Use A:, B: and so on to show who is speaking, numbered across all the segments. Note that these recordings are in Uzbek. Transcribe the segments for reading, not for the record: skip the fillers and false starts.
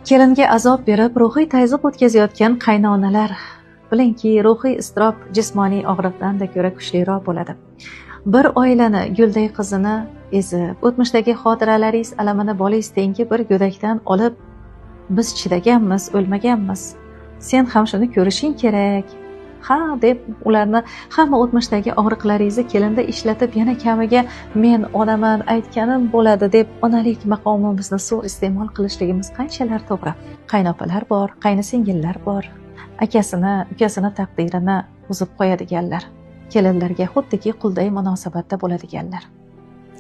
A: Kelinga azob berib, ruhiy tayziq o'tkazayotgan qaynonalar, bilingki, ruhiy iztirob jismoniy og'riqdan-da ko'ra kuchliroq bo'ladi. Bir oilani gulday qizini ezib, o'tmishdagi xotiralaringiz alamini bolangiz tengi bir go'dakdan olib, biz chidaganmiz, o'lmaganmiz. Sen ham shuni ko'rishing kerak. Ha deb ularni hamma o'tmishdagi og'riqlaringizni kelinda ishlatib, yana kamiga men onaman, aytganim bo'ladi deb onalik maqomimizni suiiste'mol qilishligimiz qanchalar to'g'ri? Qaynopalar bor, qaynisingillar bor, akasini, ukasini taqdirini buzib qo'yadiganlar, kelinlarga xuddiki qulday munosabatda bo'ladiganlar.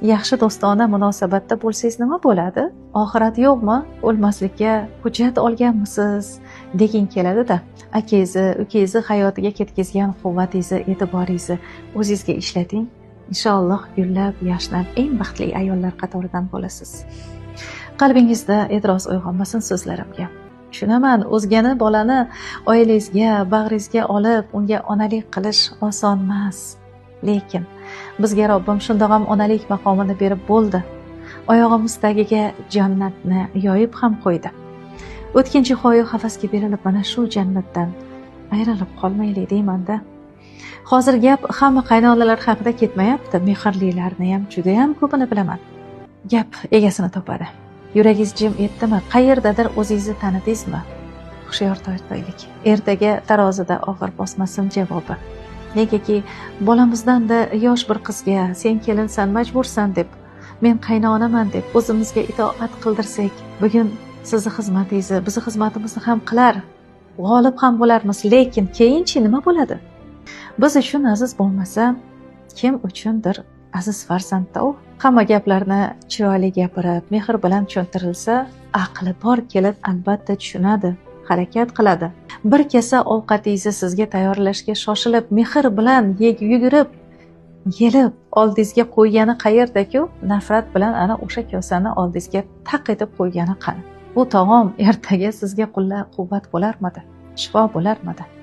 A: Yaxshi do'stona munosabatda bo'lsangiz nima bo'ladi? Oxirat yo'qmi? O'lmaslikka hujjat olganmisiz? Degin keladi-da. Akangizni, ukangizni hayotiga ketkazgan quvvatingizni, e'tiboringizni o'zingizga ishlating. Inshaalloh gullab, yashnab eng baxtli ayollar qatoridan bo'lasiz. Qalbingizda e'tiroz uyg'onmasin so'zlarimga. Tushunaman, o'zgani bolani oilangizga, bag'ringizga olib, unga onalik qilish oson emas. Lekin bizga Robbim shundoq ham onalik maqomini berib bo'ldi. Oyog'imiz tagiga jannatni yoyib ham qo'ydi. O'tkinchi hoyu havasga berilib mana shu jannatdan ayrilib qolmaylik deyman-da. Hozir gap hamma qaynonalar haqida ketmayapti, mehrlilarni ham juda ham ko'pini bilaman. Gap egasini topadi. Yuragingiz jim etdimi? Qayerdadir o'zingizni tanidingizmi? Hushyor tortaylik. Ertaga tarozida og'ir bosmasin javobi. Negaki bolamizdan-da yosh bir qizga sen kelinsan, majbursan deb, men qaynonaman deb o'zimizga itoat qildirsak, bugun sizni xizmatingizni, bizni xizmatimizni ham qilar, g'olib ham bo'larmiz, lekin keyinchi nima bo'ladi? Biz uchun aziz bo'lmasa, kim uchundir aziz farzandda u. Hamma gaplarni chiroyli gapirib, mehr bilan tushuntirilsa, aqli bor kelin albatta tushunadi, harakat qiladi. Bir kesa ovqatingizni sizga tayyorlashga shoshilib, mehr bilan yugurib, yelib oldingizga qo'ygani qayerda-ku, nafrat bilan ana o'sha kosani oldingizga taq etib qo'ygani qani? Bu taom ertaga sizga quvvat bo'larmidi? Shifo bo'larmidi?